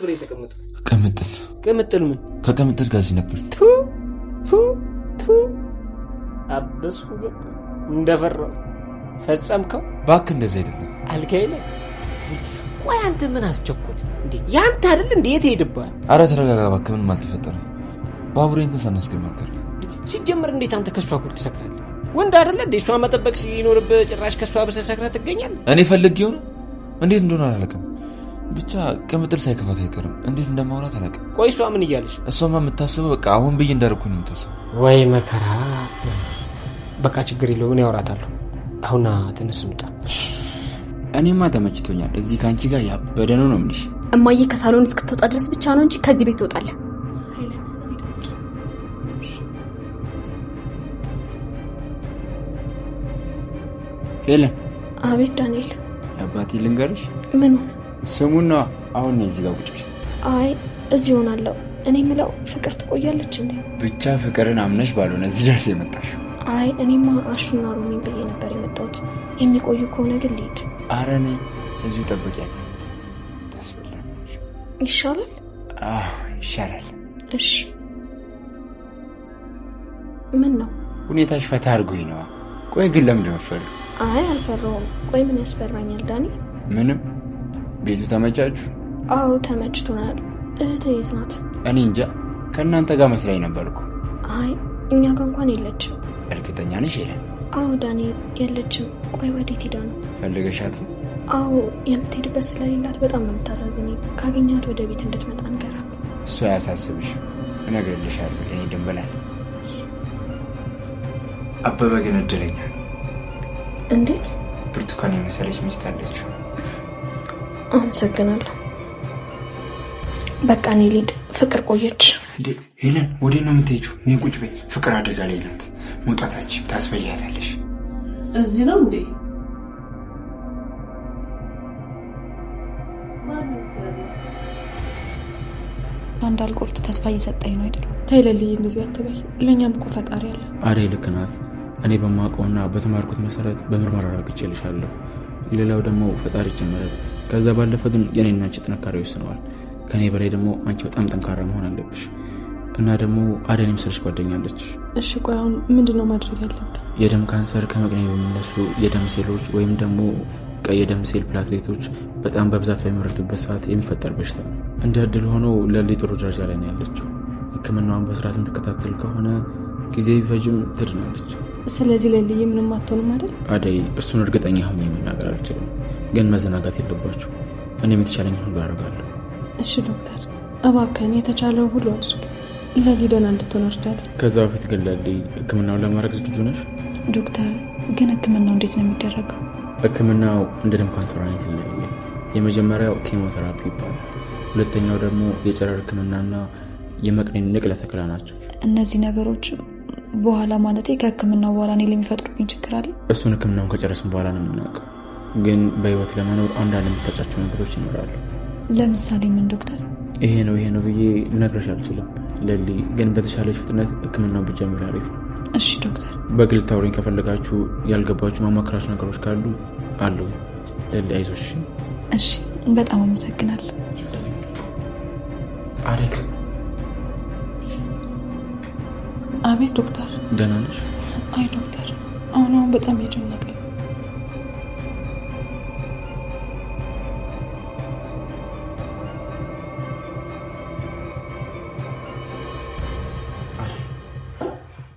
ብሎ የተቀመጠው? ቅምጥል። ቅምጥል ምን? ከቅምጥል ጋር እዚህ ነበር። ቱ ቱ ቱ፣ አበስኩ ገባ፣ እንደፈራው ፈጸምከው። እባክህ እንደዚህ አይደለም። አልጋዬ ላይ። ቆይ አንተ ምን አስቸኮለ እንዴ? ያንተ አይደል እንዴ? የት ሄድብሃል? አረ ተረጋጋ እባክህ፣ ምንም አልተፈጠረም። ባቡሬን ግን ሳናስገባ አልቀረም። ሲጀመር እንዴት አንተ ከእሷ እኩል ትሰክራለህ? ወንድ አይደለ እንዴ? እሷ መጠበቅ ሲኖርብህ ጭራሽ ከእሷ ብሰህ ሰክረህ ትገኛለህ። እኔ ፈልጌው ነው፣ እንዴት እንደሆነ አላውቅም። ብቻ ቅምጥል ሳይከፋት አይቀርም። እንዴት እንደማውራት አላውቅም። ቆይ እሷ ምን እያለች? እሷማ የምታስበው በቃ አሁን ብዬ እንዳደረኩ ነው የምታስበው። ወይ መከራ። በቃ ችግር የለውም፣ እኔ አወራታለሁ። አሁን ተነስ እንውጣ። እኔማ ተመችቶኛል። እዚህ ከአንቺ ጋር ያበደ ነው ነው የምልሽ። እማዬ ከሳሎን እስክትወጣ ድረስ ብቻ ነው እንጂ ከዚህ ቤት ትወጣለህ። ሄለን። አቤት ዳንኤል። አባቴ ልንገርሽ። ምኑ? ስሙና አሁን ነው እዚህ ጋር ቁጭ በይ። አይ እዚህ እሆናለሁ። እኔ የምለው ፍቅር ትቆያለች እንዴ? ብቻ ፍቅርን አምነሽ ባልሆነ እዚህ ደርስ የመጣሽው። አይ እኔማ አሹና ሮሚን ብዬ ነበር የመጣሁት። የሚቆዩ ከሆነ ግን ልሂድ። አረ ነይ እዚሁ ጠብቂያት። ታስበላለች። ይሻላል? አዎ ይሻላል። እሺ። ምን ነው? ሁኔታሽ ፈታ አድርጎኝ ነዋ። ቆይ ግን ለምንድን ነው የምትፈሪው? አይ አልፈራሁም። ቆይ ምን ያስፈራኛል ዳኒ? ምንም። ቤቱ ተመቻችሁ? አዎ ተመችቶናል። እህትህ የት ናት? እኔ እንጃ፣ ከእናንተ ጋር መስላኝ ነበር እኮ። አይ እኛ ጋር እንኳን የለችም። እርግጠኛ ነሽ ሄለን? አዎ ዳኒ የለችም። ቆይ ወዴት ሄዳ ነው? ፈልገሻት? አዎ የምትሄድበት ስለሌላት በጣም ነው የምታሳዝነኝ። ካገኛት ወደ ቤት እንድትመጣ ንገራት። እሱ አያሳስብሽ፣ እነግርልሻለሁ። እኔ ድንብላል። አበበ ግን እድለኛ ነው። እንዴት? ብርቱካን የመሰለች ሚስት አለችው። አመሰግናለሁ። በቃ እኔ ልሂድ፣ ፍቅር ቆየች። እንዴ ሄለን፣ ወዴት ነው የምትሄጂው? እኔ ቁጭ በይ፣ ፍቅር አደጋ ላይ ናት። መውጣታችን ታስበያታለሽ። እዚህ ነው እንዴ? እንዳልቆርጥ ተስፋ እየሰጠኝ ነው አይደል? ተይ ለልዬ፣ እንደዚህ አትበይ። ለእኛም እኮ ፈጣሪ አለ። አደይ ልክ ናት። እኔ በማውቀውና በተማርኩት መሰረት በምርመራ አረጋግጬልሻለሁ። ሌላው ደግሞ ፈጣሪ ይጨመረበት። ከዛ ባለፈ ግን የኔና አንቺ ጥንካሬ ይወስነዋል። ከኔ በላይ ደግሞ አንቺ በጣም ጠንካራ መሆን አለብሽ። እና ደግሞ አደን የመሰለች ጓደኛ አለች። እሺ ቆይ አሁን ምንድን ነው ማድረግ ያለብን? የደም ካንሰር ከመቅኔ በሚነሱ የደም ሴሎች ወይም ደግሞ ቀይ የደም ሴል platelet ኦች በጣም በብዛት በሚመረቱበት ሰዓት የሚፈጠር በሽታ ነው። እንደ እድል ሆኖ ለሊ ጥሩ ደረጃ ላይ ነው ያለችው። ሕክምናዋን በስርዓት የምትከታተል ከሆነ ጊዜ ቢፈጅም ትድናለች። ስለዚህ ለልዬ ምንም አትሆንም አይደል? አደይ፣ እሱን እርግጠኛ ሆኜ መናገር አልችልም፣ ግን መዘናጋት የለባችሁ። እኔም የተቻለኝን ሁሉ አደርጋለሁ። እሺ ዶክተር፣ እባክህን የተቻለውን ሁሉ አድርግ። ለሊ ደህና እንድትሆን እርዳለሁ። ከዛ በፊት ግን ለሊ፣ ሕክምናውን ለማድረግ ዝግጁ ነሽ? ዶክተር ግን ሕክምናው እንዴት ነው የሚደረገው? ሕክምናው እንደ ደም ካንሰሩ አይነት ይለያያል። የመጀመሪያው ኬሞቴራፒ ይባላል። ሁለተኛው ደግሞ የጨረር ሕክምናና የመቅኔ ንቅለ ተከላ ናቸው። እነዚህ ነገሮች በኋላ ማለቴ ከሕክምናው በኋላ እኔ ለሚፈጥሩብኝ ችግር አለ? እሱን ሕክምናውን ከጨረስን በኋላ ነው የምናውቀው። ግን በህይወት ለመኖር አንዳንድ የምታጫቸው ነገሮች ይኖራሉ። ለምሳሌ ምን ዶክተር? ይሄ ነው ይሄ ነው ብዬ ልነግረሽ አልችልም ለሊ፣ ግን በተሻለች ፍጥነት ሕክምናውን ብትጀምሪ አሪፍ ነው። እሺ ዶክተር። በግል ታውሪኝ ከፈለጋችሁ ያልገባችሁ ማማከራችሁ ነገሮች ካሉ አሉ። ለሊ አይዞሽ። እሺ በጣም አመሰግናለሁ። አደይ። አቤት ዶክተር። ደህና ነሽ? አይ ዶክተር፣ አሁን አሁን በጣም እየጨነቀኝ።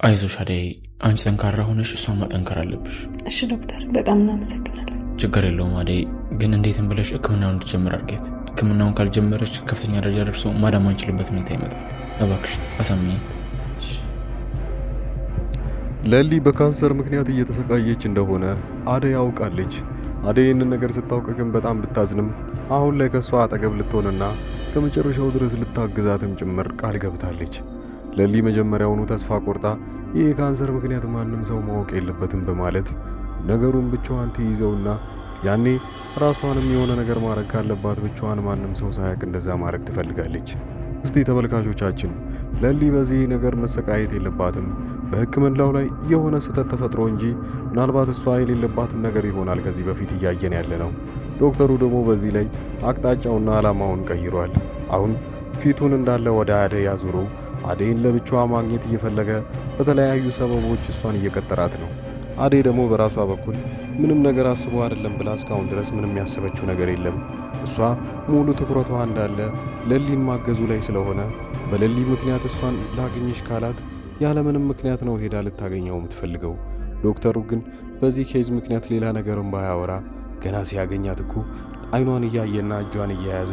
አይዞሽ አደይ፣ አንቺ ጠንካራ ሆነሽ እሷን ማጠንከር አለብሽ። እሺ ዶክተር፣ በጣም እናመሰግናለን። ችግር የለውም አደይ፣ ግን እንዴትም ብለሽ ሕክምናውን እንድትጀምር አድርጊያት። ሕክምናውን ካልጀመረች ከፍተኛ ደረጃ ደርሶ ማዳን ማንችልበት ሁኔታ ይመጣል። እባክሽ አሳምኛት። ለሊ በካንሰር ምክንያት እየተሰቃየች እንደሆነ አደይ አውቃለች። አደይ ይህንን ነገር ስታውቅ ግን በጣም ብታዝንም አሁን ላይ ከሷ አጠገብ ልትሆንና እስከ መጨረሻው ድረስ ልታግዛትም ጭምር ቃል ገብታለች። ለሊ መጀመሪያውኑ ተስፋ ቆርጣ ይህ የካንሰር ምክንያት ማንም ሰው ማወቅ የለበትም በማለት ነገሩን ብቻዋን ትይዘውና ያኔ ራሷንም የሆነ ነገር ማድረግ ካለባት ብቻዋን ማንም ሰው ሳያውቅ እንደዛ ማድረግ ትፈልጋለች። እስቲ ተመልካቾቻችን፣ ለሊ በዚህ ነገር መሰቃየት የለባትም። በሕክምናው ላይ የሆነ ስህተት ተፈጥሮ እንጂ ምናልባት እሷ የሌለባትን ነገር ይሆናል ከዚህ በፊት እያየን ያለ ነው። ዶክተሩ ደግሞ በዚህ ላይ አቅጣጫውና ዓላማውን ቀይሯል። አሁን ፊቱን እንዳለ ወደ አደይ አዙሮ አደይን ለብቻዋ ማግኘት እየፈለገ በተለያዩ ሰበቦች እሷን እየቀጠራት ነው። አደይ ደግሞ በራሷ በኩል ምንም ነገር አስቦ አይደለም ብላ እስካሁን ድረስ ምንም ያሰበችው ነገር የለም። እሷ ሙሉ ትኩረቷ እንዳለ ለሊን ማገዙ ላይ ስለሆነ በለሊ ምክንያት እሷን ላግኝሽ ካላት ያለምንም ምክንያት ነው ሄዳ ልታገኘው የምትፈልገው። ዶክተሩ ግን በዚህ case ምክንያት ሌላ ነገርም ባያወራ ገና ሲያገኛት እኮ አይኗን እያየና እጇን እየያዘ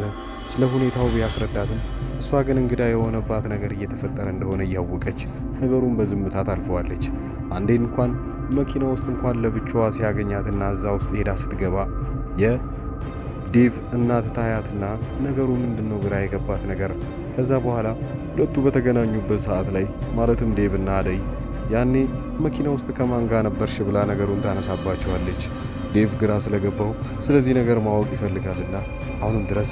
ስለ ሁኔታው ቢያስረዳትም እሷ ግን እንግዳ የሆነባት ነገር እየተፈጠረ እንደሆነ እያወቀች ነገሩን በዝምታ ታልፈዋለች። አንዴ እንኳን መኪና ውስጥ እንኳን ለብቻዋ ሲያገኛትና እዛ ውስጥ ሄዳ ስትገባ የዴቭ እናት ታያትና ነገሩ ምንድነው ግራ የገባት ነገር። ከዛ በኋላ ሁለቱ በተገናኙበት ሰዓት ላይ ማለትም ዴቭ እና አደይ ያኔ መኪና ውስጥ ከማን ጋር ነበርሽ ብላ ነገሩን ታነሳባቸዋለች። ዴቭ ግራ ስለገባው ስለዚህ ነገር ማወቅ ይፈልጋልና አሁንም ድረስ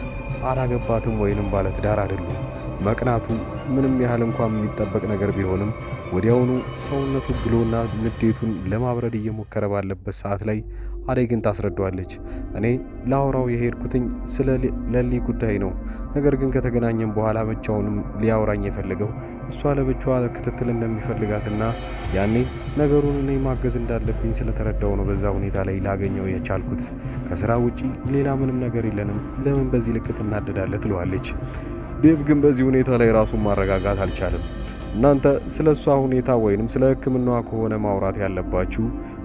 አላገባትም ወይንም ባለትዳር አይደሉም። መቅናቱ ምንም ያህል እንኳን የሚጠበቅ ነገር ቢሆንም ወዲያውኑ ሰውነቱ ግሎና ንዴቱን ለማብረድ እየሞከረ ባለበት ሰዓት ላይ አደይ ግን ታስረዳዋለች። እኔ ላውራው የሄድኩትኝ ስለ ለሊ ጉዳይ ነው። ነገር ግን ከተገናኘን በኋላ ብቻውንም ሊያወራኝ የፈለገው እሷ ለብቻዋ ክትትል እንደሚፈልጋትና ያኔ ነገሩን እኔ ማገዝ እንዳለብኝ ስለተረዳው ነው በዛ ሁኔታ ላይ ላገኘው የቻልኩት። ከስራ ውጪ ሌላ ምንም ነገር የለንም። ለምን በዚህ ልክ ትናደዳለህ? ትለዋለች። ዴቭ ግን በዚህ ሁኔታ ላይ ራሱን ማረጋጋት አልቻለም። እናንተ ስለ እሷ ሁኔታ ወይንም ስለ ሕክምናዋ ከሆነ ማውራት ያለባችሁ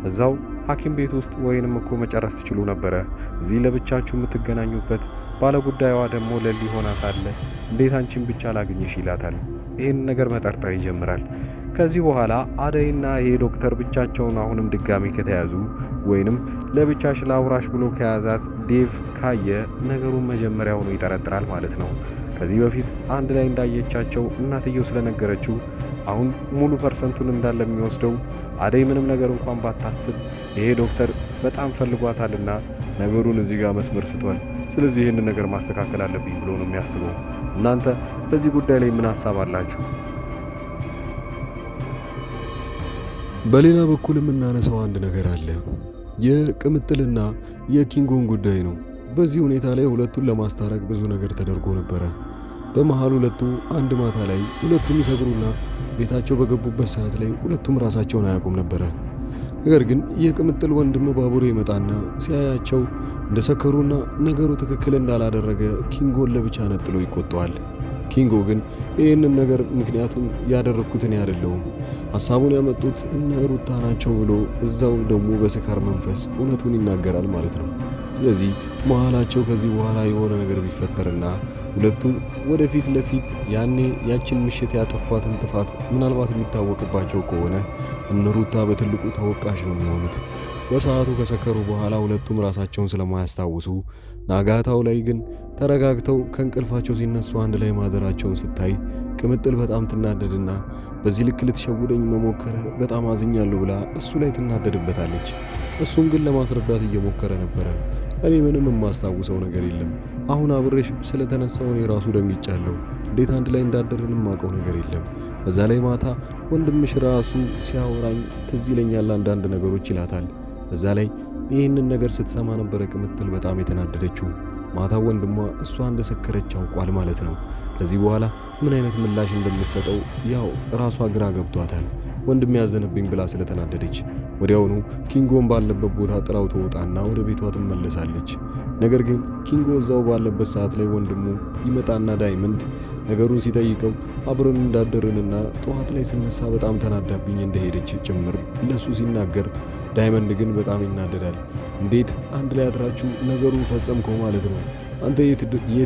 እዛው ሐኪም ቤት ውስጥ ወይንም እኮ መጨረስ ትችሉ ነበረ። እዚህ ለብቻችሁ የምትገናኙበት ባለጉዳዩዋ ደግሞ ለሊ ሆና ሳለ እንዴት አንቺን ብቻ ላግኝሽ ይላታል። ይህን ነገር መጠርጠር ይጀምራል። ከዚህ በኋላ አደይና ይሄ ዶክተር ብቻቸውን አሁንም ድጋሚ ከተያዙ ወይንም ለብቻሽ ላውራሽ ብሎ ከያዛት ዴቭ ካየ ነገሩን መጀመሪያውኑ ይጠረጥራል ማለት ነው። ከዚህ በፊት አንድ ላይ እንዳየቻቸው እናትየው ስለነገረችው አሁን ሙሉ percent ኡን እንዳለ የሚወስደው አደይ ምንም ነገር እንኳን ባታስብ ይሄ ዶክተር በጣም ፈልጓታልና ነገሩን እዚህ ጋር መስመር ስቷል። ስለዚህ ይህንን ነገር ማስተካከል አለብኝ ብሎ ነው የሚያስበው። እናንተ በዚህ ጉዳይ ላይ ምን ሀሳብ አላችሁ? በሌላ በኩል የምናነሳው አንድ ነገር አለ። የቅምጥልና የኪንጎን ጉዳይ ነው። በዚህ ሁኔታ ላይ ሁለቱን ለማስታረቅ ብዙ ነገር ተደርጎ ነበረ። በመሃል ሁለቱ አንድ ማታ ላይ ሁለቱም ይሰክሩና ቤታቸው በገቡበት ሰዓት ላይ ሁለቱም ራሳቸውን አያውቁም ነበረ። ነገር ግን የቅምጥል ወንድም ባቡሬ ይመጣና ሲያያቸው እንደሰከሩና ነገሩ ትክክል እንዳላደረገ ኪንጎን ለብቻ ነጥሎ ይቆጠዋል። ኪንጎ ግን ይህንን ነገር ምክንያቱም ያደረግኩት እኔ አይደለሁም፣ ሀሳቡን ያመጡት እነ ሩታ ናቸው ብሎ እዛው ደግሞ በስካር መንፈስ እውነቱን ይናገራል ማለት ነው። ስለዚህ መሀላቸው ከዚህ በኋላ የሆነ ነገር ቢፈጠርና ሁለቱ ወደፊት ለፊት ያኔ ያችን ምሽት ያጠፏትን ጥፋት ምናልባት የሚታወቅባቸው ከሆነ እነ ሩታ በትልቁ ተወቃሽ ነው የሚሆኑት። በሰዓቱ ከሰከሩ በኋላ ሁለቱም ራሳቸውን ስለማያስታውሱ ናጋታው ላይ ግን ተረጋግተው ከእንቅልፋቸው ሲነሱ አንድ ላይ ማደራቸውን ስታይ ቅምጥል በጣም ትናደድና በዚህ ልክ ልትሸውደኝ መሞከረ በጣም አዝኛለሁ ብላ እሱ ላይ ትናደድበታለች። እሱም ግን ለማስረዳት እየሞከረ ነበረ። እኔ ምንም የማስታውሰው ነገር የለም፣ አሁን አብሬሽ ስለተነሳው እኔ ራሱ ደንግጫለሁ። እንዴት አንድ ላይ እንዳደርን የማውቀው ነገር የለም። በዛ ላይ ማታ ወንድምሽ ራሱ ሲያወራኝ ትዝ ይለኛል አንዳንድ ነገሮች ይላታል። በዛ ላይ ይህንን ነገር ስትሰማ ነበረ ቅምጥል በጣም የተናደደችው። ማታ ወንድሟ እሷ እንደሰከረች አውቋል ማለት ነው። ከዚህ በኋላ ምን አይነት ምላሽ እንደምትሰጠው ያው ራሷ ግራ ገብቷታል። ወንድም ያዘነብኝ ብላ ስለተናደደች ወዲያውኑ ኪንጎን ባለበት ቦታ ጥላው ትወጣና ወደ ቤቷ ትመለሳለች። ነገር ግን ኪንጎ እዛው ባለበት ሰዓት ላይ ወንድሙ ይመጣና ዳይመንድ ነገሩን ሲጠይቀው አብረን እንዳደርንና ጠዋት ላይ ስነሳ በጣም ተናዳብኝ እንደሄደች ጭምር ለሱ ሲናገር ዳይመንድ ግን በጣም ይናደዳል። እንዴት አንድ ላይ አድራችሁ ነገሩን ፈጸምከው ማለት ነው? አንተ የት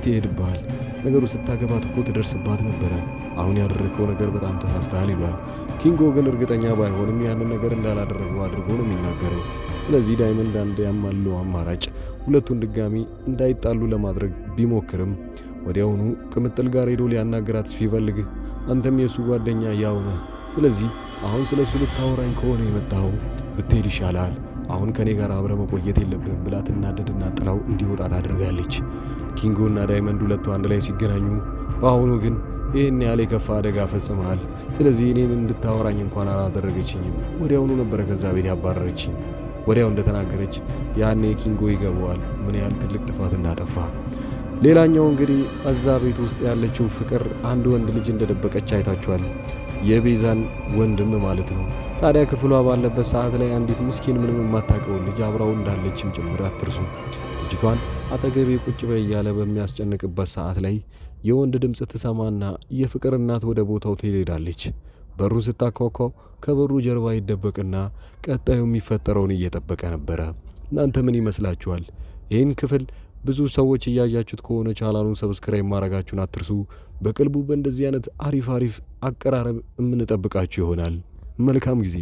ይሄድብሃል? ነገሩ ስታገባት እኮ ትደርስባት ነበረ። አሁን ያደረግከው ነገር በጣም ተሳስተሃል ይሏል። ኪንጎ ግን እርግጠኛ ባይሆንም ያንን ነገር እንዳላደረገው አድርጎ ነው የሚናገረው። ስለዚህ ዳይመንድ አንድ ያማለው አማራጭ ሁለቱን ድጋሚ እንዳይጣሉ ለማድረግ ቢሞክርም ወዲያውኑ ቅምጥል ጋር ሄዶ ሊያናግራት ሲፈልግ አንተም የሱ ጓደኛ ያው ነህ፣ ስለዚህ አሁን ስለ እሱ ልታወራኝ ከሆነ የመጣኸው ብትሄድ ይሻላል፣ አሁን ከኔ ጋር አብረ መቆየት የለብህም ብላ ትናደድና ጥላው እንዲወጣ ታደርጋለች። ኪንጎና ዳይመንድ ሁለቱ አንድ ላይ ሲገናኙ በአሁኑ ግን ይህን ያህል የከፋ አደጋ ፈጽመሃል፣ ስለዚህ እኔን እንድታወራኝ እንኳን አላደረገችኝም፣ ወዲያውኑ ነበረ ከዛ ቤት ያባረረችኝ። ወዲያው እንደተናገረች ያኔ ኪንጎ ይገባዋል ምን ያህል ትልቅ ጥፋት እንዳጠፋ። ሌላኛው እንግዲህ እዛ ቤት ውስጥ ያለችው ፍቅር አንድ ወንድ ልጅ እንደደበቀች አይታችኋል። የቤዛን ወንድም ማለት ነው። ታዲያ ክፍሏ ባለበት ሰዓት ላይ አንዲት ምስኪን ምንም የማታውቀውን ልጅ አብራው እንዳለችም ጭምር አትርሱ። ልጅቷን አጠገቤ ቁጭ በይ እያለ በሚያስጨንቅበት ሰዓት ላይ የወንድ ድምፅ ትሰማና የፍቅር እናት ወደ ቦታው ትሄዳለች። በሩን ስታኳኳው ከበሩ ጀርባ ይደበቅና ቀጣዩ የሚፈጠረውን እየጠበቀ ነበረ። እናንተ ምን ይመስላችኋል? ይህን ክፍል ብዙ ሰዎች እያያችሁት ከሆነ ቻናሉን subscribe ማድረጋችሁን አትርሱ። በቅርቡ በእንደዚህ አይነት አሪፍ አሪፍ አቀራረብ የምንጠብቃችሁ ይሆናል። መልካም ጊዜ።